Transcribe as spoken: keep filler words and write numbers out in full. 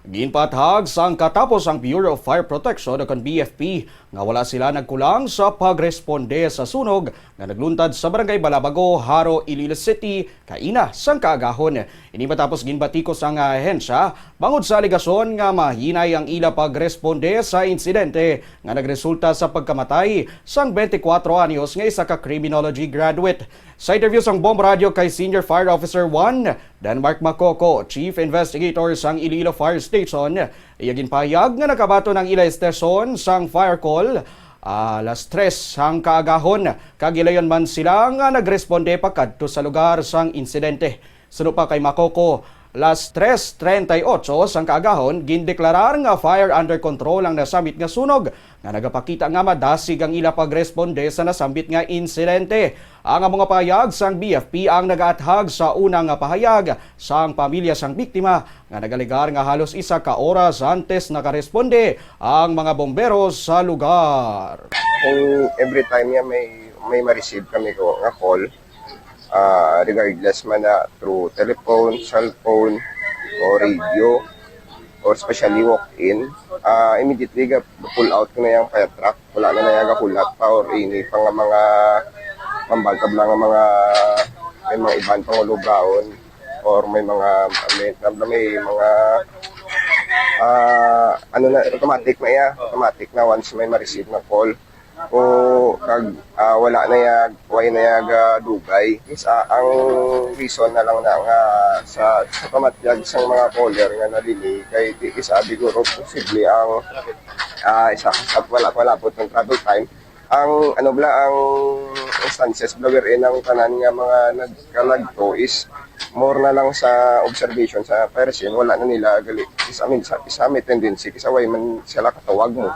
Ginpaathag sang katapos ang Bureau of Fire Protection o kon B F P nga wala sila nagkulang sa pagresponde sa sunog nga nagluntad sa Barangay Balabago, Jaro, Iloilo City, kaina sang kaagahon. Ini matapos ginbatikos ang ahensya bangod sa alegasyon nga mahinay ang ila pagresponde sa insidente nga nagresulta sa pagkamatay sang twenty-four anyos nga isa ka criminology graduate. Sa interview sang Bomb Radio kay Senior Fire Officer one, Denmark Macoco, Chief Investigator sang Iloilo Fire Station, iya ginpahayag nga nakabaton ang ila estasyon sang fire call alas tres sang kaagahon, kag gilayon man sila nga nagresponde pakadto sa lugar sang insidente. Suno pa kay Macoco, alas tres treinta y ocho sang kaagahon, gindeklarar nga fire under control ang nasambit nga sunog nga nagapakita nga madasig ang ila pagresponde sa nasambit nga insidente. Ang amo nga pahayag sang B F P ang nagaathag sa una nga pahayag sang pamilya sang biktima nga nagalegar nga halos isa ka oras antes nakaresponde ang mga bombero sa lugar. Kung every time nga may may ma-receive kami ko nga call, ah, regardless man na through telephone, cellphone, o radio, or especially walk-in, ah, immediately ga pull out ko na yung fire truck. Wala na na yung gahulat pa or ini pa nga mga pambagkab lang nga mga may mga iban pang ulubraon or may mga may, may mga ah, ano na, automatic na iya, automatic na once may ma-receive na call o kag ah, wala na ya, why na ya gadugay. Is ah, ang reason na lang na nga sa sa pamatyag sang mga caller nga na-delay kay di is ah, siguro posible ang ah, isa sa wala wala po ng travel time. Ang ano bala ang instances bala wherein ang tanan nga mga nagkalagto is more na lang sa observation sa fire scene, wala na nila gali isa may, isa may tendency kisa why man sila katawag mo.